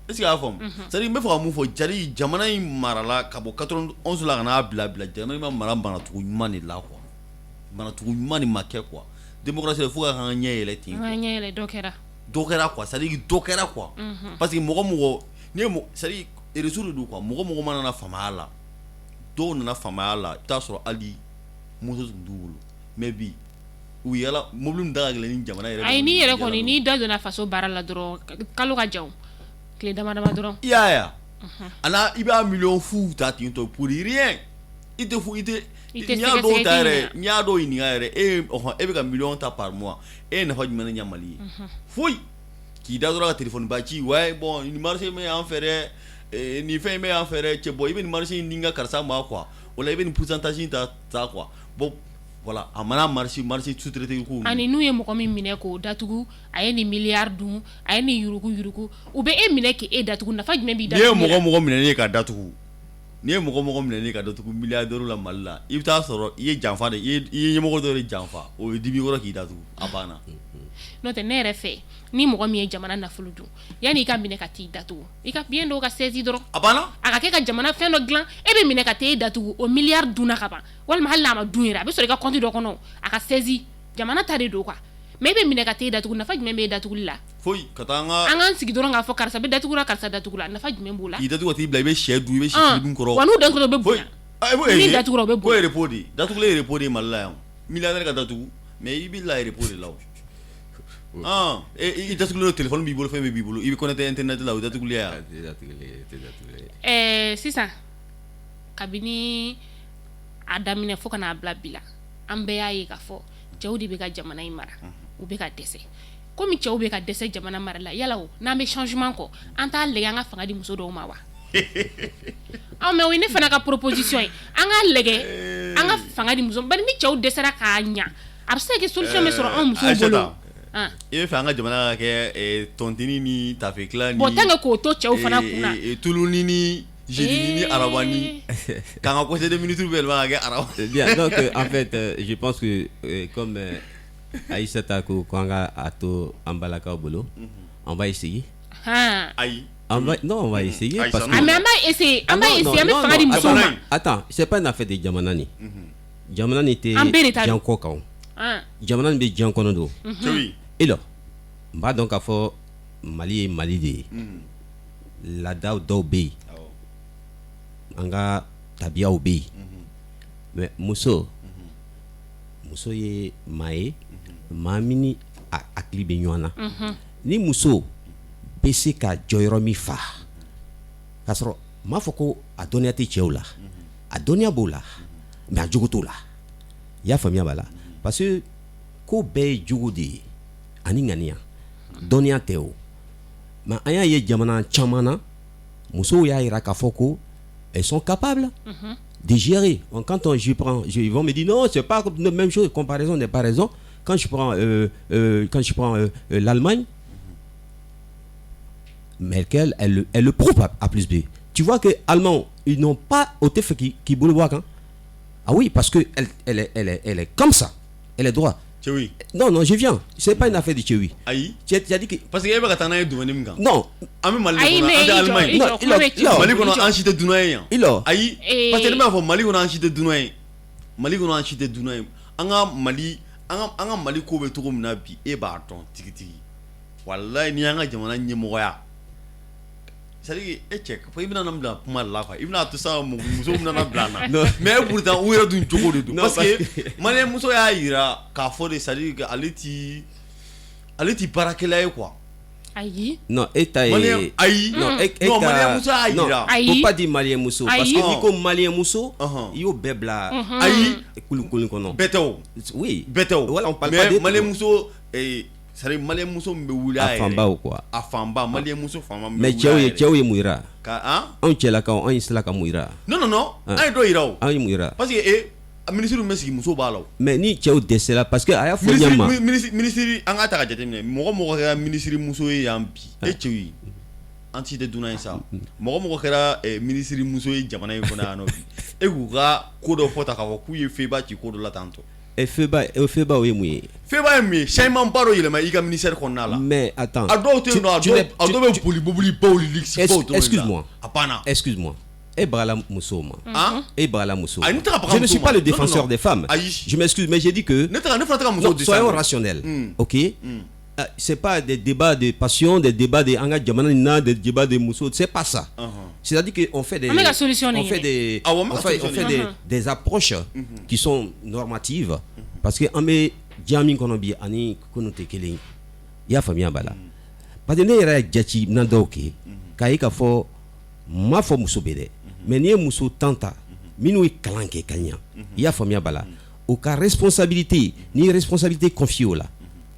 Est ce que y'a faamu? C'est à dire n bɛ fɛ ka mun fɔ, jari jamana in marala ka bɔ 91 la ka n'a bila bila, jamana in ma mara maracogo ɲuman de la quoi, maracogo ɲuman de ma kɛ quoi. Démocratie, fo ka k'an ɲɛ yɛlɛ ten. An ka ɲɛ yɛlɛ, dɔ kɛra. Dɔ kɛra quoi, c'est à dire dɔ kɛra quoi, parce que mɔgɔ mɔgɔ n'i ye, c'est à dire réseau de don quoi, mɔgɔ mɔgɔ mana na faamaya la, dɔw nana faamaya la, i bɛ taa sɔrɔ hali moto tun t'u bolo, mais bi u yala mobili min da ka gɛlɛn ni jamana yɛrɛ. Ayi, n'i yɛrɛ kɔni n'i da donna faso baara la dɔrɔn, kalo ka jan, tile dama dama dɔrɔn. I y'a ye a n'a i b'a miliyɔn fu ta ten tɔ pour rien, i tɛ fu, i tɛ. N'i y'a dɔw ta yɛrɛ, n'i y'a dɔw ɲininka yɛrɛ, e ɔhɔn, e bɛ ka miliyɔn ta par mois, e ye nafa jumɛn de ɲɛ Mali ye? Foyi. K'i da dɔrɔn ka téléphone ba ci, ouais, bon, nin marché bɛ yan fɛ dɛ, nin fɛn in bɛ yan fɛ dɛ, cɛ, bon, i bɛ nin marché in di n ka karisa ma quoi, o la i bɛ nin pourcentage in ta quoi, bon, voilà, a mana marché sous-traité ko. Ani n'u ye mɔgɔ min minɛ k'o datugu, a ye nin miliyari dun, a ye nin yurugu yurugu, u bɛ e minɛ k'e datugu, nafa jumɛn b'i datugu? N'i ye mɔgɔ mɔgɔ minɛ ka datugu, n'i ye mɔgɔ mɔgɔ minɛ ka datugu milliardaire la Mali la, i bɛ taa sɔrɔ i ye janfa de, i ye ɲɛmɔgɔ dɔ de janfa, o ye dimi kɔrɔ k'i datugu, a banna. N'o tɛ, ne yɛrɛ fɛ, ni mɔgɔ min ye jamana nafolo dun, yanni i ka minɛ ka t'i datugu, i ka biens dɔw ka saisi dɔrɔn. A banna. A ka kɛ ka jamana fɛn dɔ dilan. E bɛ minɛ ka t'e datugu, o miliyari dunna ka ban, walima hali n'a ma dun yɛrɛ, a bɛ sɔrɔ i ka compte dɔ kɔnɔ, a ka saisi, jamana ta de don quoi. Mais e bɛ minɛ ka t'e datugu, nafa jumɛn bɛ e datuguli la? Foyi. Ka taa an ka an k'an sigi dɔrɔn k'a fɔ karisa bɛ datugula, karisa datugula, nafa jumɛn b'o la? K'i datugu ka t'i bila, i bɛ sɛ dun, i bɛ si tribune kɔrɔ. Wa n'u datugura, u bɛ bonya. Ni datugura, u bɛ bonya. Ko repos de datugulen ye, repos de ye Mali la yan. Milliardaire ka datugu, mais i b'i la repos de la o. I datugulen don, téléphone b'i bolo, fɛn bɛɛ b'i bolo, i bɛ connecté internet la, o datugulen ya. Sisan, kabini a daminɛ fo ka n'a bila bi la, an bɛɛ y'a ye k'a fɔ cɛw de bɛ ka jamana in mara, u bɛ ka dɛsɛ. Komi cɛw bɛ ka dɛsɛ jamana mara la, yala o n'an bɛ changement kɔ, an t'a lajɛ an ka fanga di muso dɔw ma wa? Aw, mais o ye ne fana ka proposition ye, an k'a lajɛ an ka fanga di muso, bari ni cɛw dɛsɛra k'a ɲa, a bɛ se ka kɛ solution bɛ sɔrɔ anw musow bolo. I bɛ fɛ an ka jamana ka kɛ tontine ni tafe tila ni Bon, tant que k'o to cɛw fana kunna. Tuluni ni jeudi ni araba ni k'an ka conseil des ministres bɛɛ yɛlɛma ka kɛ araba. Bien, donc en fait, je pense que comme Aïssata ko k'an ka a to an balakaw bolo, on va essayer. Ayi. On va, non, on va essayer parce que Ah, mais an b'a essayer, an b'a essayer, an bɛ fanga di musow ma. Attends, c'est pas une affaire de jamana ni. Jamana ni tɛ An bɛɛ de ta don. diɲɛ kɔ kan o. Jamana in bɛ diɲɛ kɔnɔ don. E n b'a dɔn k'a fɔ Mali ye Mali de ye. Laadaw dɔw bɛ yen, an ka tabiyaw bɛ yen, mais muso muso ye maa ye, maa min ni a hakili bɛ ɲɔgɔn na. Ni muso bɛ se ka jɔyɔrɔ min fa, k'a sɔrɔ n m'a fɔ ko a dɔnniya tɛ cɛw la, a dɔnniya b'o la, mais a jogo t'o la. I y'a faamuya b'a la, parce que ko bɛɛ ye jogo de ye ani ŋaniya, dɔnniya tɛ o. Mais an y'a ye jamana caman na, musow y'a jira k'a fɔ ko elles sont capables de gérer. Quand on, je prends, ils vont me dire non, c'est pas la même chose, comparaison n'est pas raison. Quand je prends l'Allemagne, Merkel, elle le prouve A plus B. Tu vois que Allemands, ils n'ont pas été fait qui bolo. Ah oui, parce que elle est comme ça. Elle est droite. Cɛwi. Non, non, je viens. C'est pas une affaire de Cɛwi. Ayi. Tu as dit que. Parce que e bɛ ka taa n'a ye domaine min kan. Non. An bɛ Mali de kɔnɔ, an tɛ Allemagne. Non, Mali kɔnɔ, an si tɛ dunan ye yan. Il Ayi. Parce que ne b'a fɔ, Mali kɔnɔ, an si tɛ dunan ye. Mali kɔnɔ, an si tɛ dunan ye. An ka Mali, an ka Mali ko bɛ cogo min na bi, e b'a dɔn tigitigi. Walayi, n'i y'an ka jamana ɲɛmɔgɔya, c'est à dire e cɛ, i bɛna na bila kuma de la quoi, i bɛna to sa, musow bɛna na bila an na. Mais pourtant u yɛrɛ dun jogo de don, parce que malien muso y'a yira k'a fɔ de, c'est à dire que ale ti baarakɛla ye quoi. Ayi. Non, e ta ye. Ayi. Non, e non, malien muso y'a yira. Ayi. Faut pas dire malien muso, parce que n'i ko malien muso, i y'o bɛɛ bila. Ayi. Kulukulu kɔnɔ. Bɛɛ tɛ o. Oui. Bɛɛ tɛ o. Voilà, on parle pas de. Mais malien muso, c'est à dire malien muso min bɛ wuli a yɛrɛ. A fanba o quoi. A fanba, malien muso fanba min bɛ. Mais cɛw ye mun yira? Ka han. Anw cɛlakaw, anw sera ka mun yira? Non, non, non, an ye dɔ yira o. An ye mun yira? Parce que e ministre min bɛ sigi, muso b'a la o. Mais ni cɛw dɛsɛra, parce que a y'a fɔ ɲɛ ma. Ministre, an k'a ta ka jateminɛ, mɔgɔ mɔgɔ kɛra ministre muso ye yan bi, e cɛw ye, an si tɛ dunan ye sa. Mɔgɔ mɔgɔ kɛra ministre muso ye jamana in kɔnɔ yan nɔ bi, e k'u ka ko dɔ fɔ ta k'a fɔ k'u ye feba ci ko dɔ la tantɔ. E feba, o feba, o ye mun ye? Feba ye mun ye? Changement ba dɔ yɛlɛma i ka ministère kɔnɔna la. Mais attends. A dɔw tɛ yen nɔ, a dɔw bɛ boli mobili baw ni luxe baw dɔrɔn de la. Excuse-moi. A banna. Excuse-moi. E bagala musow ma. Han? E bagala musow ma. Ayi, ne tɛ ka baga Je ne suis musow ma. pas le Non, non, défenseur non. des femmes. Ayi. Je m'excuse, mais j'ai dit que. Ne tɛ ka, ne fana tɛ ka musow Non, soyons rationnels. OK? C'est pas des débats de passion, des débats de an ka jamana in na, des débats de muso, c'est pas ça. C'est-à-dire qu'on fait des An bɛ ka solution de on fait ɲini. des Awɔ, an bɛ on ka fait, on solution fait de des approches qui sont normatives, parce que an bɛ diɲɛ min kɔnɔ bi ani kunun tɛ kelen ye. I y'a faamuya b'a la. Parce que ne yɛrɛ ye jateminɛ dɔw kɛ k'a ye k'a fɔ, n m'a fɔ muso bɛ dɛ, mais n'i ye muso 10 ta minnu ye kalan kɛ ka ɲa, i y'a faamuya b'a la, o ka responsabilité, n'i ye responsabilité confiée o la,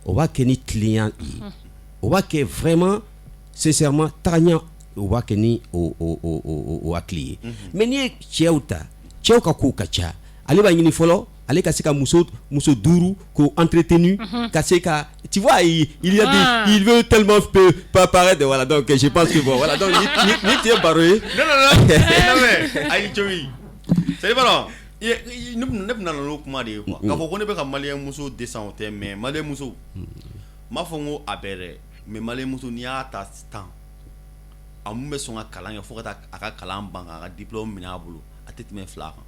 o b'a kɛ ni tilenya ye, o b'a kɛ vraiment sincèrement, tagaɲa, o b'a kɛ ni o hakili ye. Mais n'i ye cɛw ta, cɛw ka kow ka ca, ale b'a ɲini fɔlɔ ale ka se ka muso duuru k'o entretenu, ka se ka, tu vois, il y a des, il veut tellement peu pas paraître, voilà. Donc je pense que bon, voilà, donc ni tu ye baro ye. Non, non, non, non, mais ayi, Joey, c'est pas ne bɛna na n'o kuma de ye quoi, k'a fɔ ko ne bɛ ka malien muso descend, o tɛ. Mais malien muso, n m'a fɔ n ko a bɛɛ dɛ, mais malien muso, n'i y'a ta tan, a mun bɛ sɔn ka kalan kɛ fo ka taa a ka kalan ban k'a ka diplôme minɛ a bolo, a tɛ tɛmɛ 2 kan.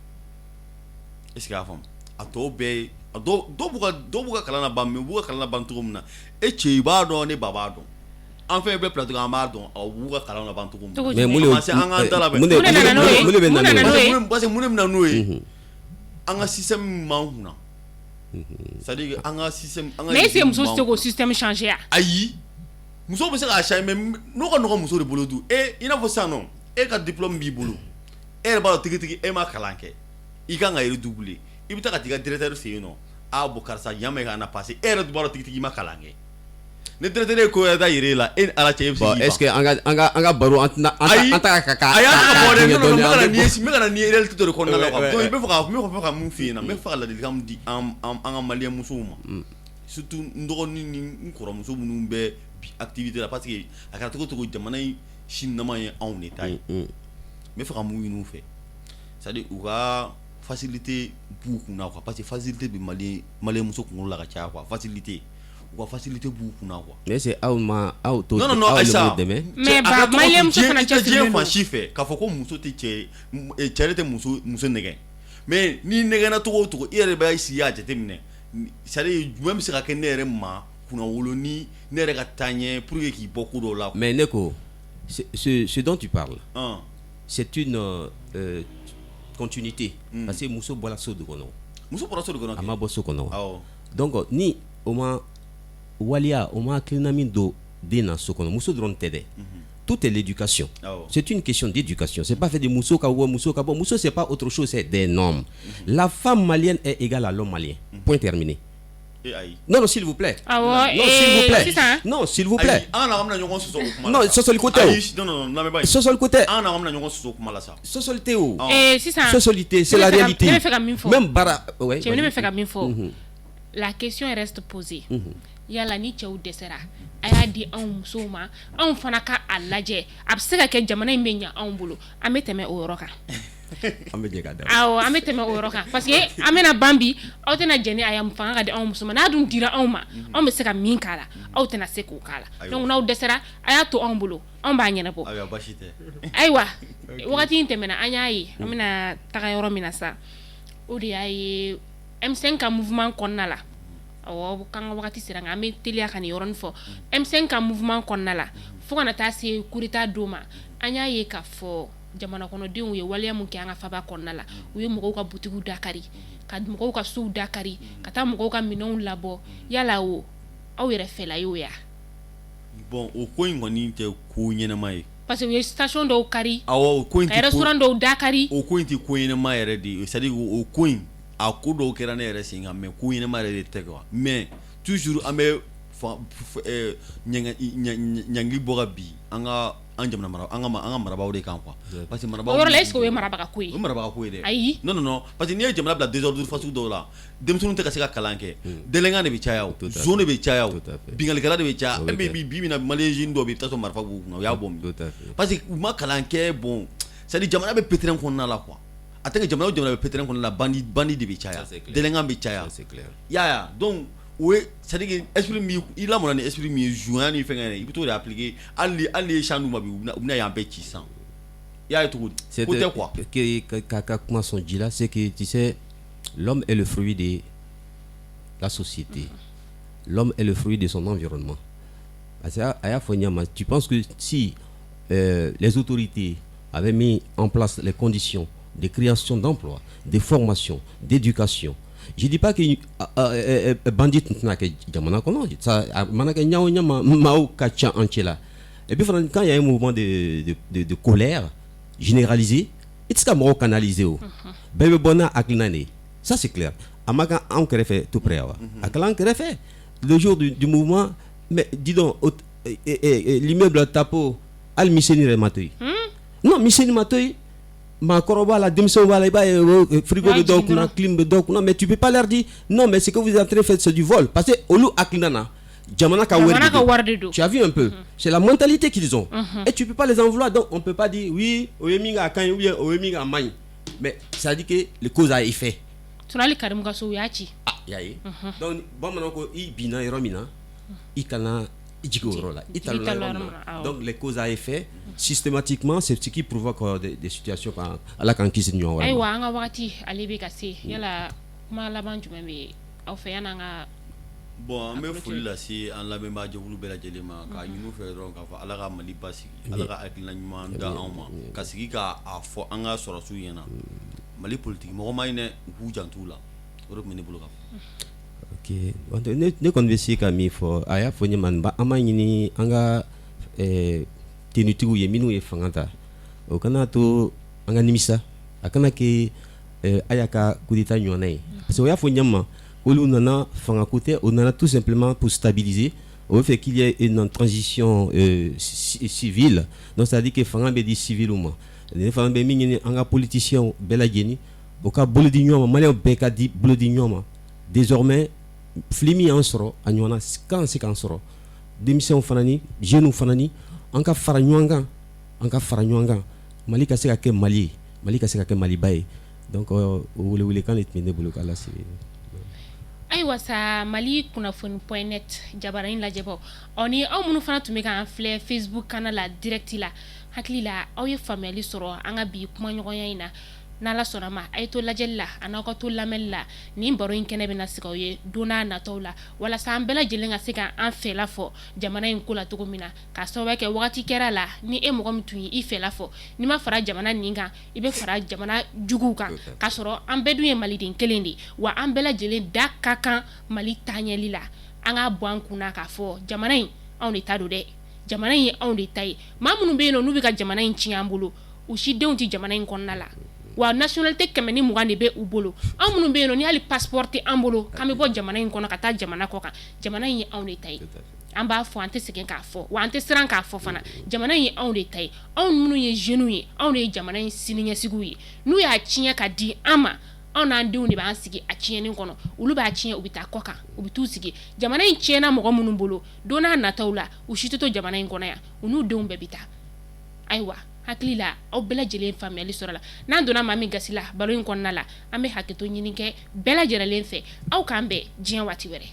Est ce que i y'a faamu? A tɔw bɛɛ ye, a dɔw b'u ka kalan na ban, mais u b'u ka kalan na ban cogo min na, e cɛ, i b'a dɔn, ne ba b'a dɔn, an fɛn bɛɛ plateau kan, an b'a dɔn, a b'u ka kalan na ban cogo min na. Cogo Mais mun jumɛn? de A ma se an k'an da labɛn. mun de Mun de nana n'o ye? Mun de bɛ Mun na nana n'o n'o ye? ye? Parce que mun de bɛ na n'o ye? An ka système min b'an kunna, c'est à dire que an ka système, an ka Mais est ce que régime muso b'an tɛ se k'o kunna. système changer wa? Ayi, musow bɛ se k'a changer, mais n'o ka nɔgɔn muso de bolo dun. E, i n'a fɔ sisan nɔ, e ka diplôme b'i bolo, e yɛrɛ b'a dɔn tigitigi e ma kalan kɛ, i kan ka redoubler, i bɛ taa ka t'i ka directeur fɛ yen nɔ, a bon, karisa, yan ma, i ka na passer, e yɛrɛ dun b'a dɔn tigitigi i ma kalan kɛ. Ni directeur ye ko wɛrɛ da yir'e la, e ni Ala cɛ, e bɛ se Bon, k'i est ce que an ka baro, an tɛna an Ayi. ta an ta ka Ayi, an tɛ ka bɔ dɛ. dingɛ Non, non, dɔɔni, n bɛ ka an na bɛ nin ye, n bɛ ka na nin ye réalité dɔ de kɔnɔna la quoi. Donc n bɛ fɛ ka mun f'i ɲɛna, n bɛ fɛ ka ladilikan min di an ka malien musow ma, surtout n dɔgɔnin ni n kɔrɔmuso minnu bɛ bi activité la, parce que a kɛra cogo o cogo, jamana in sinama ye anw de ta ye. N bɛ fɛ ka mun ɲini u fɛ? C'est à dire u ka facilité b'u kunna quoi, parce que facilité bɛ malien muso kunkolo la ka caya quoi. Facilité, u ka facilité b'u kunna quoi. Mais c'est aw ma aw to Non, non, non. aw de Ayisa. b'u dɛmɛ. Mais A ba kɛra cogo o malien cogo, muso fana diɲɛ i tɛ diɲɛ cɛsirilen fan don. si fɛ k'a fɔ ko muso tɛ cɛ ye, cɛ de tɛ muso nɛgɛ. Mais n'i nɛgɛnna cogo o cogo, i yɛrɛ b'a sigi k'a jateminɛ. C'est à dire jumɛn bɛ se ka kɛ ne yɛrɛ ma kunnawolo ni ne yɛrɛ ka taa ɲɛ pour que k'i bɔ ko dɔw la? Mais ne ko, ce dont tu parles, c'est une continuité, parce que muso bɔra so de kɔnɔ. Muso bɔra so de kɔnɔ. A ma bɔ so kɔnɔ wa? Donc ni o ma waliya, o ma hakilina min don den na so kɔnɔ, muso dɔrɔn tɛ dɛ, tout est l'éducation. C'est une question d'éducation. C'est pas fait de muso ka bɔ, muso ka bɔ. Muso, c'est pas autre chose, c'est des normes. La femme malienne est égale à l'homme malien. Point terminé. Eh, ayi. Non, non, s'il vous plaît. Awɔ. Non, s'il vous plaît. Sisan. Non, s'il vous plaît. Ayi, an na an bɛna ɲɔgɔn sɔsɔ o kuma la Non, sa. Sɔsɔli ko tɛ o. Ayi, non, non, non, lamɛnbaa in. Sɔsɔli ko tɛ. An na an bɛna ɲɔgɔn sɔsɔ o kuma la sa. Sɔsɔli tɛ o. Sisan. Sɔsɔli tɛ, c'est Ne la bɛ fɛ ka- réalité. Ne bɛ fɛ ka min fɔ. Même bara, ouais. Cɛ, ne bɛ fɛ ka min fɔ, la question reste posée. Yala ni cɛw dɛsɛra, a y'a di anw musow ma, anw fana ka a lajɛ, a bɛ se ka kɛ jamana in bɛ ɲɛ anw bolo. An bɛ tɛmɛ o yɔrɔ kan. An bɛ jɛ ka da. Awɔ, an bɛ tɛmɛ o yɔrɔ kan, parce que an bɛna ban bi, aw tɛna jɛn ni a ye fanga ka di anw muso ma. N'a dun dira anw ma, anw bɛ se ka min k'a la, aw tɛna se k'o k'a la. Donc n'aw dɛsɛra, a y'a to anw bolo, anw b'a ɲɛnabɔ. Ayiwa, baasi tɛ. Ayiwa, wagati in tɛmɛna, an y'a ye an bɛna taga yɔrɔ min na sa, o de y'a ye M5 ka mouvement kɔnɔna la. Awɔ, k'an ka wagati sera, nka an bɛ teliya ka nin yɔrɔnin fɔ. M5 ka mouvement kɔnɔna la, fo kana taa se coup d'état don ma, an y'a ye k'a fɔ jamana kɔnɔdenw ye waleya mun kɛ an ka faba kɔnɔna la. U ye mɔgɔw ka butigiw dakari, ka mɔgɔw ka sow dakari, ka taa mɔgɔw ka minɛnw labɔ. Yala o, aw yɛrɛ fɛla y'o ya? Bon, o ko in kɔni tɛ ko ɲɛnama ye. Parce que u ye station dɔw kari, Awɔ, o ko in ka tɛ ko restaurant dɔw dakari. O ko in tɛ ko ɲɛnama yɛrɛ de ye. C'est à dire, o ko in, a ko dɔw kɛra ne yɛrɛ sen kan, mais ko ɲɛnama yɛrɛ de tɛ quoi. Mais toujours an bɛ fa ɲangili bɔ ka bi an ka an jamana mara, an ka marabaaw de kan quoi, parce que marabaaw O yɔrɔ la, est ce que o ye marabaga ko ye? O ye marabaga ko ye dɛ. Ayi. Non, non, non, parce que n'i ye jamana bila désordre fasugu dɔw la, denmisɛnninw tɛ ka se ka kalan kɛ, délinquant de bɛ caya, o Tout à fait. zon de bɛ caya, o Tout à fait. binkannikɛla de bɛ caya. O bɛ E kɛ. bi bi min na, malien jeune dɔw bɛ yen, i bɛ taa sɔrɔ marifa b'u kunna, u y'a bɔ min? Tout à fait. Parce que u ma kalan kɛ. Bon, c'est à dire jamana bɛ pétrin kɔnɔna la quoi. A tɛ kɛ jamana o jamana bɛ pétrin kɔnɔna la, bandit de bɛ caya, Ça, c'est clair. délinquant bɛ caya. Ça, c'est clair. I y'a ye wa? Donc o ye, c'est à dire que esprit min i lamɔna ni esprit min ye, zunya ni fɛngɛ, i bɛ t'o de appliquer. Hali ni ye champ d'u ma bi, u bɛna yan bɛɛ ci sisan. I y'a ye cogo di? Ko tɛ quoi. Que ka kuma sɔn ji la, c'est que tu sais, l'homme est le fruit de la société. L'homme est le fruit de son environnement. Parce que a y'a fɔ ɲama, tu penses que si les autorités avaient mis en place les conditions de création d'emplois, de formation, d'éducation, je dis pas que bandit tɛna kɛ jamana kɔnɔ ça, a mana kɛ ɲa o ɲa ma, maaw ka ca an cɛ la. Et puis fana, quand il y a un mouvement de colère généralisé, i tɛ se ka mɔgɔw canaliser, o bɛɛ bɛ bɔ n'a hakilina de ye. Ça, c'est clair. A ma kan anw kɛrɛfɛ, tout près wa, a kɛla an kɛrɛfɛ le jour du mouvement. Mais dis donc, l'immeuble Tapo, hali miseli yɛrɛ ma to yen. Non, miseli ma to yen. Maakɔrɔba la, denmisɛnw b'a la, i b'a ye frigo bɛ dɔw kunna, clim bɛ dɔw kunna, mais tu peux pas leur dire non, mais ce que vous êtes en train de faire, c'est du vol, parce que olu hakilina na, jamana ka wari Jamana de ka don. Wari de don. Tu as vu un peu, c'est la mentalité qu'ils ont et tu peux pas les en vouloir. Donc on peut pas dire oui, o ye min kɛ, a ka ɲi, ou bien o ye min kɛ, a man ɲi, mais ça dit que les causes à effet. Sinon hali Karimu ka so, u y'a ci. Ah, i y'a ye. Donc bamananw ko i binna yɔrɔ min na, i kana i jigin o yɔrɔ la, i talonna talonna yɔrɔ min yɔrɔ min na. Na, awɔ. Donc les causes à effet, systématiquement, c'est ce qui provoque des situations kan. Ala k'an kisi ɲɔgɔn wɛrɛ ma. Ayiwa, an ka wagati ale bɛ ka se. Yala kuma laban jumɛn bɛ aw fɛ yan'an ka Bon, an bɛ a foli clôturer? Lase an lamɛnbaa jɛkulu bɛɛ lajɛlen ma, k'a ɲini u fɛ dɔrɔn k'a fɔ Ala ka Mali basigi, Ala ka hakilina ɲuman da anw ma, ka sigi k'a fɔ an ka sɔrɔsiw ɲɛna, Mali politique mɔgɔ ma ɲi dɛ, u k'u janto u la. O de tun bɛ ne bolo ka fɔ. Ok, ne kɔni bɛ se ka min fɔ, a y'a fɔ ɲɛ ma, an b'a ɲini an ka tenitigiw ye minnu ye fanga ta, o kana to an ka nimisa, a kana kɛ a y'a ka coup d'état ɲɔgɔnna ye, parce que o y'a fɔ ɲɛ ma, olu nana fanga ko tɛ, o nana tout simplement pour stabiliser. O bɛ fɛ qu'il y ait une transition civile, donc c'est à dire que fanga bɛ di civil ma. Ne fana bɛ min ɲini an ka politiciens bɛɛ lajɛlen, o ka bolo di ɲɔgɔn ma, maliyɛnw bɛɛ ka di bolo di ɲɔgɔn ma. Désormais, fili min y'an sɔrɔ, a ɲɔgɔnna kan se k'an sɔrɔ. Denmisɛnw fana ni jeunes fana ni an ka fara ɲɔgɔn kan, an ka fara ɲɔgɔn kan, Mali ka se ka kɛ Mali ye, Mali ka se ka kɛ Maliba ye. Donc o welewelekan de tun bɛ ne bolo k'a lase. Ayiwa sa, Mali kunnafoni.net jabaranin lajɛbɔ ɔ, ni aw minnu fana tun bɛ k'an filɛ Facebook kana la direct la, hakili la aw ye faamuyali sɔrɔ an ka bi kumaɲɔgɔnya in na. N'Ala sɔnna ma, a ye to lajɛli la a n'aw ka to lamɛnli la. Nin baro in kɛnɛ bɛna sigi aw ye don n'a nataw la, walasa an bɛɛ lajɛlen ka se ka an fɛla fɔ jamana in ko la cogo min na, k'a sababu kɛ wagati kɛra la ni e mɔgɔ min tun ye i fɛla fɔ, n'i ma fara jamana nin kan, i bɛ fara jamana juguw kan, k'a sɔrɔ an bɛɛ dun ye maliden kelen de ye. Wa an bɛɛ lajɛlen da ka kan Mali taaɲɛli la. An k'a bɔ an kun na k'a fɔ jamana in anw de ta don dɛ, jamana in ye anw de ta ye. Maa minnu bɛ yen nɔ n'u bɛ ka jamana in tiɲɛ an bolo, u si denw tɛ jamana in kɔnɔna la, wa nationalité 120 de bɛ u bolo. Anw minnu bɛ yen nɔ ni hali passeport tɛ an bolo k'an bɛ bɔ jamana in kɔnɔ ka taa jamana kɔ kan, jamana in ye anw de ta ye. An b'a fɔ, an tɛ sɛgɛn k'a fɔ, wa an tɛ siran k'a fɔ fana. Jamana in ye anw de ta ye. Anw minnu ye jeunes ye, anw de ye jamana in siniɲɛsigiw ye. N'u y'a tiɲɛ ka di an ma, anw n'an denw de b'an sigi a tiɲɛni kɔnɔ. Olu b'a tiɲɛ, u bɛ taa kɔ kan, u bɛ t'u sigi. Jamana in tiɲɛna mɔgɔ minnu bolo, don n'a nataw la, u si tɛ to jamana in kɔnɔ yan, u n'u denw bɛɛ bɛ taa. Ayiwa, hakili la aw bɛɛ lajɛlen faamuyali sɔrɔ la. N'an donna maa min gasi la baro in kɔnɔna la, an bɛ hakɛto ɲini kɛ bɛɛ lajɛlen fɛ. Aw k'an bɛn diɲɛ waati wɛrɛ.